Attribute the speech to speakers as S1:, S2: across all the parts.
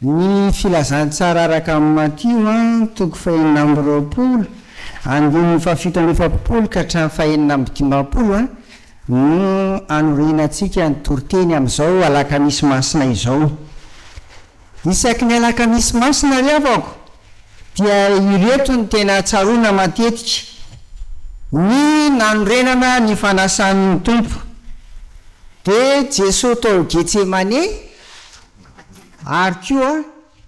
S1: Ny Filazantsara araka an'i Matio, toko fahenina amby roapolo, andininy fahafito amby efapolo ka hatramin'ny fahenina amby dimampolo no anorenantsika ny toriteny amin'izao Alakamisy Masina izao. Isaky ny Alakamisy Masina ry havako dia ireto no tena tsaroana matetika, ny nanorenana ny fanasan'ny Tompo, dia Jesoa tao Getsemane, ary koa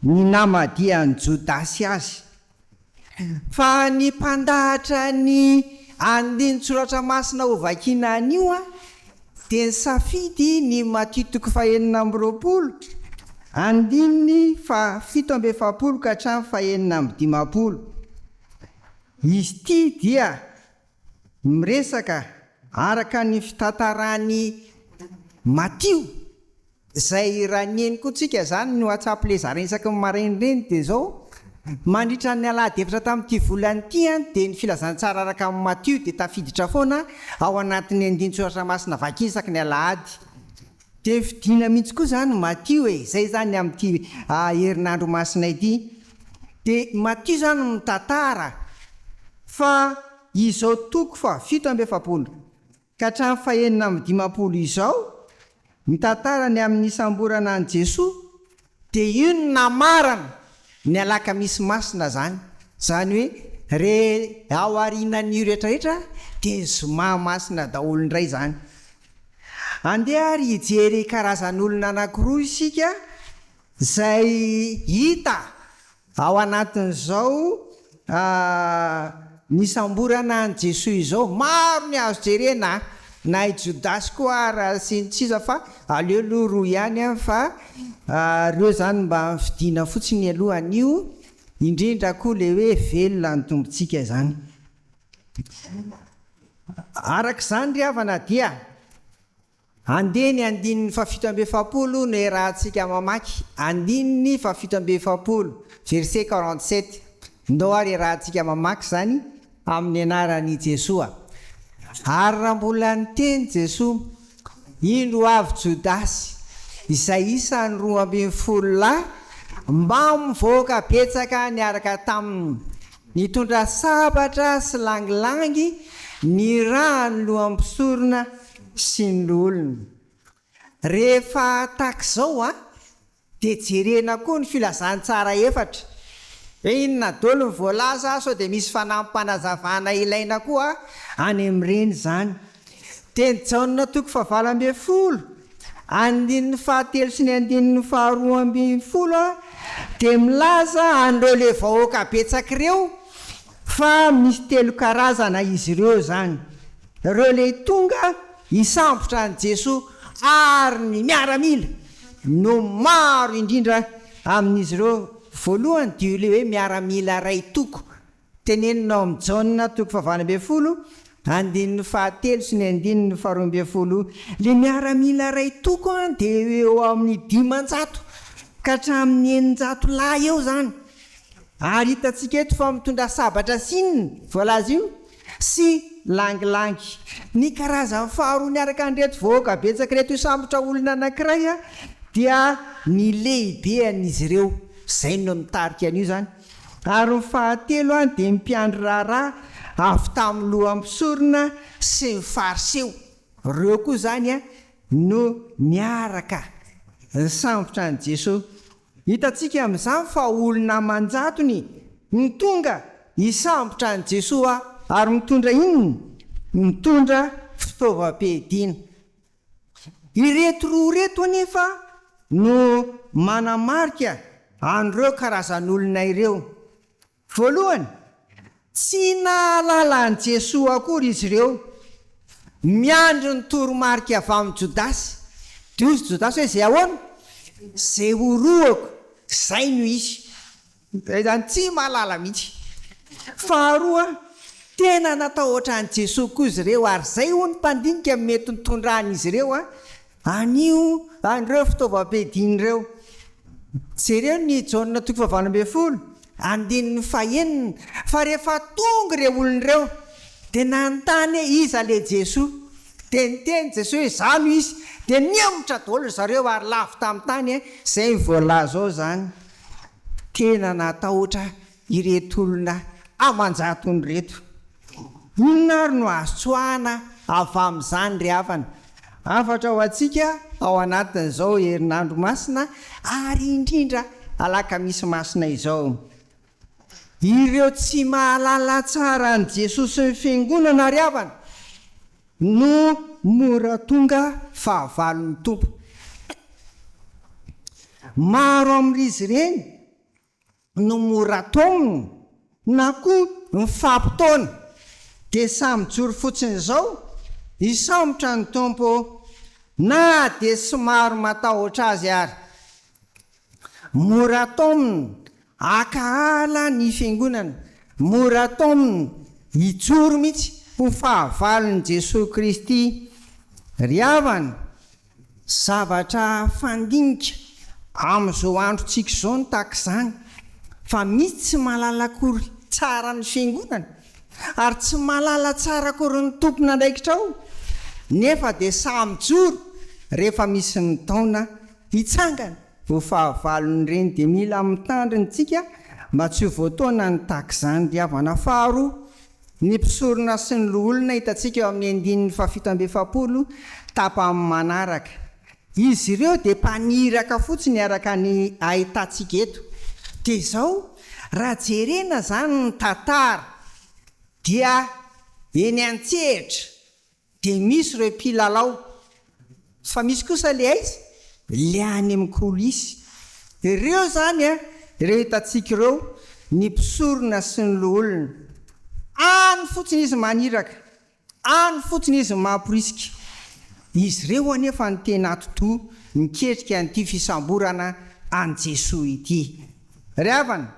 S1: ny namadihan'i Jodasy azy. Fa ny mpandahatra ny andinin-tsoratra masina hovakiana anio dia nisafidy ny Matio toko fahenina amby roapolo, andininy fahafito amby efapolo ka hatramin'ny fahenina amby dimampolo. Izy ity dia miresaka araka ny fitantaran'i Matio. Izay raha niheno koa tsika izany ny WhatsApp le zaraina isaky ny maraina ireny dia izao, mandritra ny alahady efatra tamin'ity volana ity an dia ny filazantsara araka an'i Matio dia tafiditra foana ao anatin'ny andinin-tsoratra masina vakiana isaky ny alahady. Dia fidina mihitsy koa izany Matio e, izay izany amin'ity herinandro masina ity. Dia Matio izany mitantara fa izao toko faha 47 ka hatramin'ny fahenina amby dimampolo izao, mitantara ny amin'ny nisamborana an'i Jesoa, dia io no namarana ny Alakamisy Masina izany, izany hoe re ao aorianan'io rehetrarehetra dia ny Zoma Masina daholo indray izany. Andeha ary hijery karazan'olona anankiroa isika izay hita Ao anatin'izao nisamborana an'i Jesoa izao, maro ny azo jerena na i Jodasy koa ara sy ny sisa fa aleo aloha roa ihany fa reo zany mba fidina fotsiny aloha anio, indrindra koa le hoe velona ny Tompontsika izany. Araka izany ry havana dia. Andeha ny andininy fahafito amby efapolo no iarahantsika mamaky, andininy fahafito amby efapolo, verset 47. Ndao ary iarahantsika mamaky izany amin'ny anaran'i Jesoa. Ary raha mbola niteny Jesoa, indro avy Jodasy, izay isan'ny 12 lahy, mbamin'ny vahoaka betsaka niaraka taminy, nitondra sabatra sy langilangy, nirahan'ny loham-pisorona sy ny loholona. Rehefa tahaka izao an, dia jerena koa ny filazantsara efatra, hoe inona daholo ny voalaza sao dia misy fanampim-panazavana ilaina koa any amin'ireny izany. Dia ny Jaona toko fahavalo ambin'ny folo, andininy fahatelo sy ny andininy faharoa ambin'ny folo dia milaza an'ireo ilay vahoaka betsaka ireo fa misy telo karazana izy ireo izany. Ireo ilay tonga hisambotra an'i Jesoa ary ny miaramila no maro indrindra amin'izy ireo. Voalohany dia ilay hoe miaramila iray toko, tenenina ao amin'i Jaona toko fahavalo ambin'ny folo, andininy fahatelo sy ny andininy faharoa ambin'ny folo. Ilay miaramila iray toko dia eo amin'ny 500 ka hatramin'ny 600 lahy eo izany. Ary hitantsika eto fa mitondra sabatra sy inona voalaza io? Sy langilangy. Ny karazany faharoa niaraka an'ireto vahoaka betsaka ireto hisambotra olona anankiray dia ny lehibean'izy ireo. Izay no mitarika an'io izany. Ary ny fahatelo dia ny mpiandry raharaha avy tamin'ny lohan'ny mpisorona sy ny Fariseo. Ireo koa izany no niaraka nisambotra an'i Jesoa. Hitantsika amin'izany fa olona aman-jatony no tonga hisambotra an'i Jesoa ary mitondra inona? Mitondra fitaovam-piadiana. Ireto roa ireto anefa no manamarika an'ireo karazan'olona ireo. Voalohany, tsy nahalala an'i Jesoa akory izy ireo. Miandry ny toromarika avy amin'i Jodasy. Dia hoy Jodasy hoe, Izay ahoana? Izay horohako, izay no izy. Izay izany tsy mahalala mihitsy. Faharoa, tena natahotra an'i Jesoa koa izy ireo, ary izay hoy ny mpandinika no mety nitondran'izy ireo Anio an'ireo fitaovam-piadiana ireo. Jereo ny Jaona toko fahavalo ambin'ny folo, andininy fahenina, fa rehefa tonga ireo olona ireo, dia nanontany hoe iza ilay Jesoa. Dia niteny Jesoa hoe izaho no izy. Dia nihemotra daholo ry zareo ary lavo tamin'ny tany, izay voalaza ao izany. Tena natahotra ireto olona aman-jatony ireto. Inona ary no azo tsoahana avy amin'izany ry havana? Hafatra ho antsika ao anatin'izao herinandro masina ary indrindra alakamisy masina izao. Ireo tsy mahalala tsara an'i Jesoa sy ny Fiangonana ry havana no mora tonga fahavalon'ny Tompo. Maro amin'izy ireny no mora taomina na koa mifampitaona dia samy mijoro fotsiny izao hisambotra ny Tompo na dia somary matahotra Azy ary. Mora taomina hankahala ny Fiangonana, mora taomina hijoro mihitsy ho fahavalon'i Jesoa Kristy. Ry havana, Zavatra fandinika amin'izao androntsika izao ny tahaka izany fa misy tsy mahalala akory tsara ny fiangonana ary tsy mahalala tsara akory ny tompon'andraikitra ao nefa dia sahy mijoro rehefa misy mitaona hitsangana ho fahavalon'ireny dia mila mitandrina isika mba tsy ho voataona ny tahaka izany ry havana. Faharoa, Ny mpisorona sy ny loholona hitantsika eo amin'ny andininy fahafito amby efapolo tapany manaraka. Izy ireo dia mpaniraka fotsiny araka ny ahitantsika eto. Dia izao, raha jerena izany ny tantara dia eny an-tsehatra Dia misy ireo mpilalao. Fa misy kosa le aiza? Le any amin'ny coulisses. Ireo izany an, ireo hitantsika ireo, ny mpisorona sy ny loholona. Any fotsiny izy maniraka. Any fotsiny izy mamporisika. Izy ireo anefa no tena atidoha miketrika an'ity fisamborana an'i Jesoa ity. Ry havana,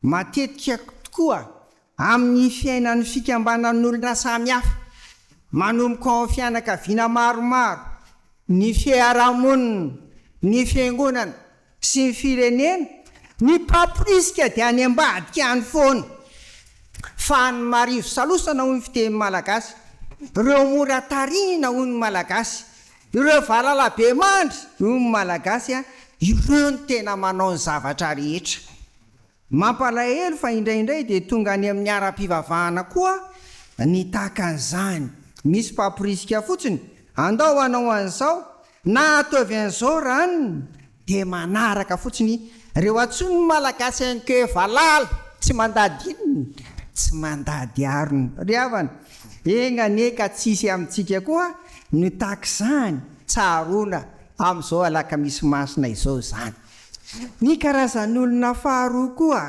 S1: matetika tokoa Amin'ny fiainan'ny fikambanan'olona samihafa, manomboka ao amin'ny fianakaviana maromaro, ny fiarahamonina, ny fiangonana sy ny firenena, ny mpamporisika dia any ambadika any foana. Fa ny marivo salosana hoy ny fiteny malagasy, ireo mora tarihina hoy ny malagasy, ireo valalabemandry hoy ny malagasy, ireo no tena manao ny zavatra rehetra. Mampalahelo fa indraindray dia tonga any amin'ny ara-pivavahana koa ny tahaka an'izany. Misy mpamporisika fotsiny, andao hanao an'izao na ataovy an'izao ranona, dia manaraka fotsiny ireo antsoin'ny Malagasy ihany koa hoe valala, tsy mandady inona, tsy mandady arona. Ry havana, enga anie ka tsy hisy amintsika koa no tahaka izany, tsaroana amin'izao alakamisy masina izao izany. Ny karazan'olona faharoa koa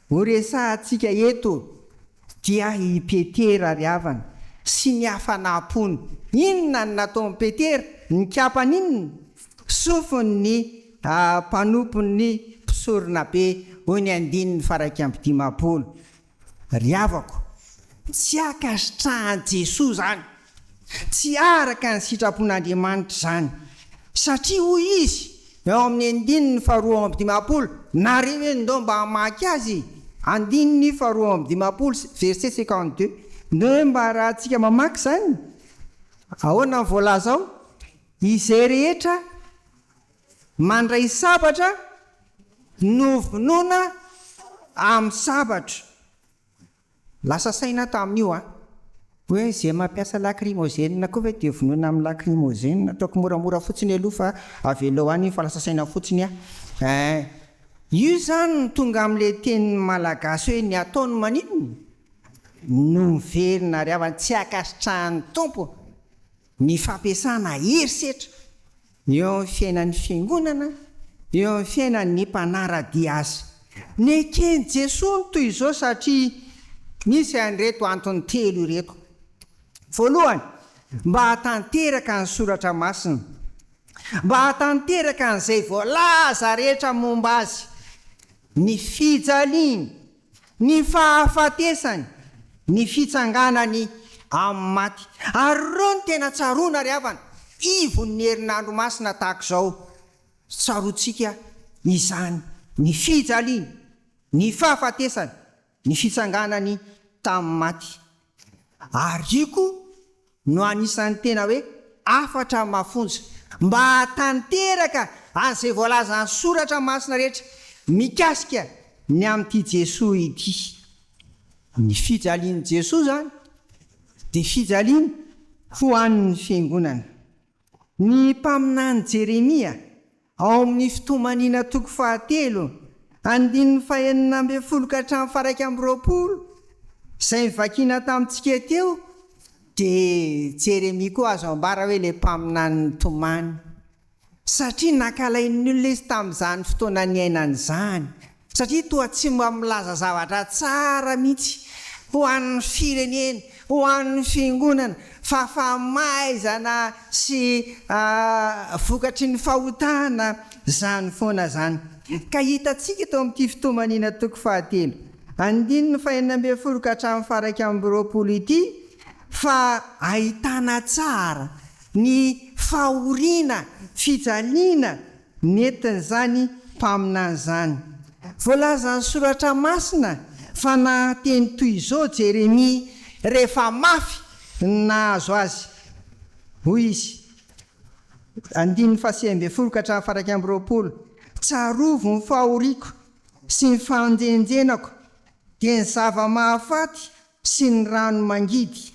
S1: horesahantsika eto dia i Petera ry havana sy ny hafanam-pony. Inona no nataon'i Petera? Nikapa an'inona? Sofin'ny mpanompon'ny mpisoronabe, hoy ny andininy faha-51. Ry havako, tsy ankasitrahan'i Jesoa izany, tsy araka ny sitrapon'Andriamanitra izany, satria hoy Izy eo amin'ny andininy faharoa amby dimampolo, nareo hoe ndao mba hamaky azy e, andininy faharoa amby dimampolo, verset 52, ndao hoe mba arahantsika mamaky izany, ahoana ny voalaza ao? Izay rehetra mandray sabatra no vonoina amin'ny sabatra. Lasa saina aho tamin'io an! Hoe izay mampiasa lacrymogène koa ve dia vonoina amin'ny lacrymogène? Ataoko moramora fotsiny aloha fa avelao any iny fa lasa saina fotsiny aho eh! Io izany no tonga amin'ilay tenin'ny malagasy hoe ny atao no maninona? No miverina ry havana, tsy ankasitrahan'ny Tompo ny fampiasana herisetra. Eo amin'ny fiainan'ny Fiangonana, eo amin'ny fiainan'ny mpanara-dia azy. Neken'i Jesoa ny toy izao satria misy an'ireto antony telo ireto. Voalohany, mba hahatanteraka ny Soratra Masina. Mba hahatanteraka an'izay voalaza rehetra momba Azy. Ny fijaliany, ny fahafatesany, ny fitsanganany amin'ny maty. Ary ireo no tena tsaroana ry havana, ivon'ny herinandro masina tahaka izao. Tsaroantsika izany, ny fijaliany, ny fahafatesany, ny fitsanganany tamin'ny maty. Ary io koa no anisan'ny tena hoe hafatra mafonja mba hahatanteraka an'izay voalazan'ny Soratra Masina rehetra mikasika. ny amin'ity Jesoa ity. Ny fijalian'i Jesoa izany dia fijaliana ho an'ny Fiangonana. Ny mpaminany Jeremia ao amin'ny Fitomaniana toko fahatelo, andininy fahenina ambin'ny folo ka hatramin'ny faha-21, izay novakiana tamintsika teo, dia Jeremia koa azo ambara hoe ilay mpaminany nitomany. Satria nankalain'ny olona izy tamin'izany fotoana niainany izany, satria toa tsy mba milaza zavatra tsara mihitsy ho an'ny firenena, ho an'ny fiangonana, fa famaizana sy vokatry ny fahotana izany foana izany. Ka hitantsika eto amin'ity fitomaniana toko fahatelo, andininy fahenina ambin'ny folo ka hatramin'ny faha-21 ity fa ahitana tsara Ny fahoriana, fijaliana nentin'izany mpaminany izany. Voalazan'ny Soratra Masina fa nahateny toy izao Jeremia rehefa mafy ny nahazo azy. Hoy izy, andininy faha-19 ka hatramin'ny faha-21, Tsarovy ny fahoriako sy ny fanjenjenako, dia ny zava-mahafaty sy ny rano mangidy.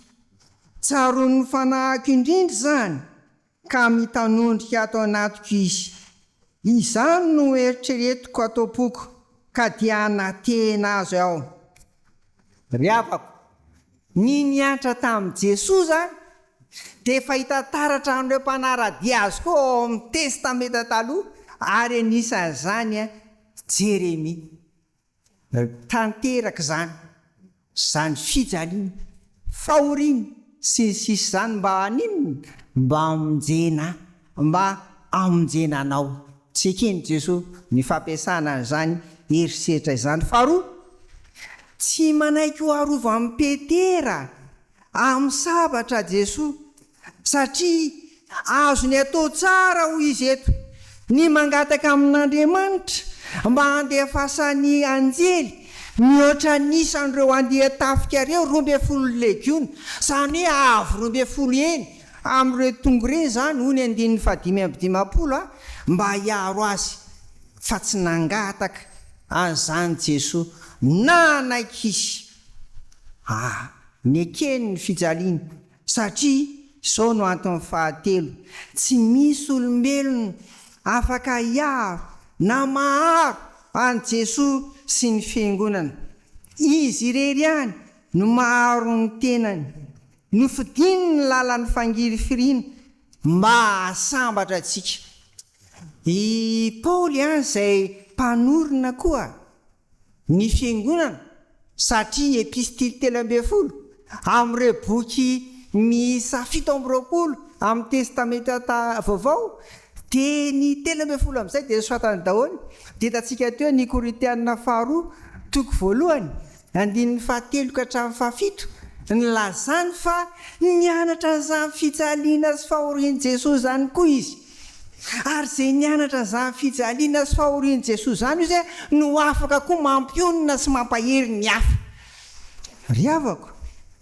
S1: Tsaroan'ny fanahiko indrindra izany ka mitanondrika ato anatiko izy. Izany no eritreretiko ato am-poko ka dia hanantena azy aho. Ry havako, ny niantra tamin'i Jesoa izany dia efa hita taratra amin'ireo mpanara-dia azy koa ao amin'ny Testamenta Taloha ary anisan'izany Jeremia. Tanteraka izany, izany fijaliana, fahoriana, sy ny sisa izany mba haninona? Mba hamonjena ahy, mba hamonjena anao. Tsy eken'i Jesoa ny fampiasana an'izany herisetra izany. Faharoa, tsy manaiky ho arovan'i Petera Amin'ny sabatra Jesoa, satria azony atao tsara hoy izy eto, ny mangataka amin'Andriamanitra mba handefasany anjely mihoatra ny isan'ireo andian-tafika ireo, 12 legiona, izany hoe avo 12 heny amin'ireo tongo ireny izany, hoy ny andininy faha-55 a, mba hiaro azy, fa tsy nangataka an'izany Jesoa, nanaiky izy. Ah, nekeny ny fijaliany, satria izao no antony fahatelo, tsy misy olombelona afaka hiaro na maharo an'i Jesoa sy ny Fiangonana. Izy irery ihany no maharo ny tenany. Nofidiny ny lalan'ny fangirifiriana mba hahasambatra antsika. I Paoly izay mpanorina koa ny Fiangonana satria epistily 13 amin'ireo boky miisa 27 amin'ny Testamenta Vaovao dia ny 13 amin'izay dia nosoratany daholo. Dia hitantsika teo ny Korintiana faharoa toko voalohany andininy fahatelo ka hatramin'ny fahafito nilazany fa nianatra an'izany fijaliana sy fahorian'i Jesoa izany koa izy. Ary izay nianatra an'izany fijaliana sy fahorian'i Jesoa izany ozy no afaka koa mampionona sy mampahery ny hafa. Ry havako,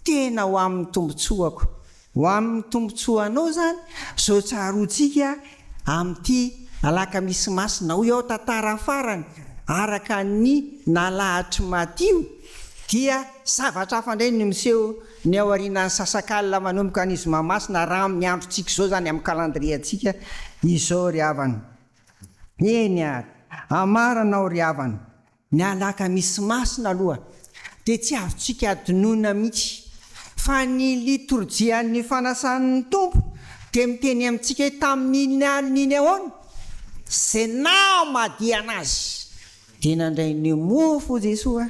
S1: tena ho amin'ny tombontsoako, ho amin'ny tombontsoanao izany izao tsaroantsika amin'ity Alakamisy Masina, hoy aho tantara farany araka ny nalahatr'i Matio dia zavatra hafa indray no miseho Ny aorianan'ny sasak'alina manomboka ny zoma masina raha amin'ny androntsika izao izany amin'ny calendrier-ntsika izao ry havana. Eny ary, amarana aho ry havana, ny alakamisy masina aloha dia tsy azontsika adinoina mihitsy fa ny litorjian'ny fanasan'ny Tompo dia miteny amintsika hoe tamin'iny alina iny ahoana? Izay namadihana azy. Dia nandray ny mofo Jesoa,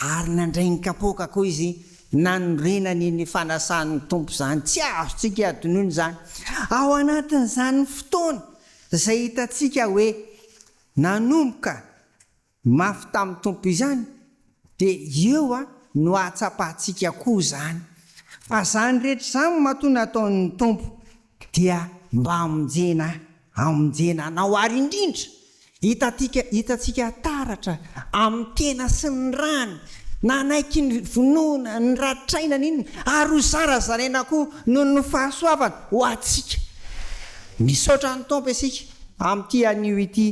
S1: ary nandray ny kapoaka koa Izy, nanorenany ny fanasan'ny Tompo izany. Tsy azontsika adinoina izany. Ao anatin'izany fotoana izay hitantsika hoe nanomboka mafy tamin'ny Tompo izany, dia eo no ahatsapantsika koa izany, fa izany rehetra izany matoa nataon'ny Tompo, dia mba hamonjena ahy, hamonjena anao, ary indrindra hitantika, hitantsika taratra amin'ny tena sy ny rany, nanaiky ny vonoina, ny ratraina, ny inona, ary ho zarazaraina koa noho ny fahasoavany ho antsika. Misaotra ny Tompo isika amin'ity anio ity.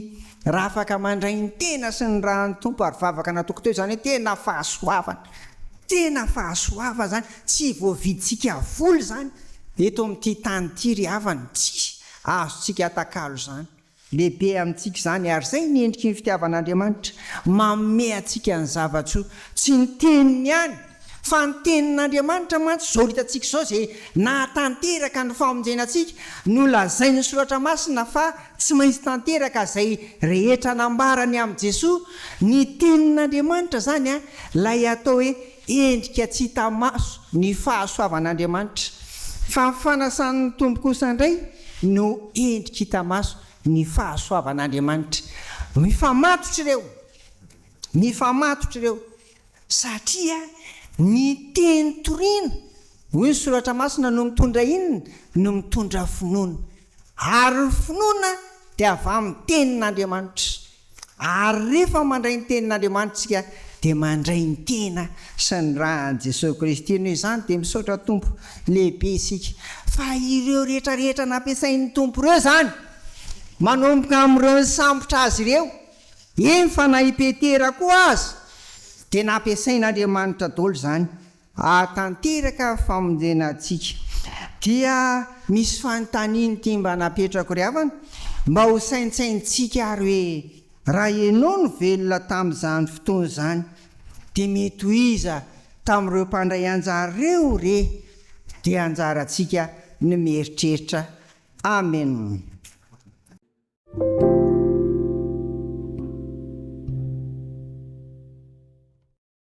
S1: raha afaka mandray ny tena sy ny ran'ny Tompo ary vavaka nataoko teo izany hoe tena fahasoavana, tena fahasoavana izany, tsy voavidintsika vola izany eto amin'ity tany ity ry havana, tsisy azontsika atakalo izany. Lehibe amintsika izany ary izay ny endriky ny fitiavan'Andriamanitra, manome antsika ny zava-tsoa. Tsy ny teniny ihany, fa ny tenin'Andriamanitra mantsy izao hitantsika izao izay nahatanteraka ny famonjena antsika, nolazain'ny Soratra Masina fa tsy maintsy tanteraka izay rehetra nambarany amin'i Jesoa, ny tenin'Andriamanitra izany ilay atao hoe endrika tsy hita maso ny fahasoavan'Andriamanitra, fa ny fanasan'ny Tompo kosa indray no endrika hita maso ny fahasoavan'Andriamanitra. Mifamatotra ireo, mifamatotra ireo, satria ny teny toriana, hoy ny Soratra Masina, no mitondra inona? No mitondra finoana. Ary ny finoana dia avy amin'ny tenin'Andriamanitra. Ary rehefa mandray ny Tenin'Andriamanitra isika dia mandray ny tena sy ny ran'i Jesoa Kristy. Noho izany dia misaotra Tompo lehibe isika fa ireo rehetra rehetra nampiasain'ny Tompo ireo izany, manomboka amin'ireo nisambotra azy ireo, eny fa na i Petera koa aza dia nampiasain'Andriamanitra daholo izany Hahatanteraka famonjena antsika. Dia misy fanontaniana ity mba napetrako ry havana, mba ho saintsainintsika ary hoe, raha ianao no velona tamin'izany fotoana izany, dia mety ho iza tamin'ireo mpandray anjara ireo re? Dia anjarantsika ny mieritreritra. Amen.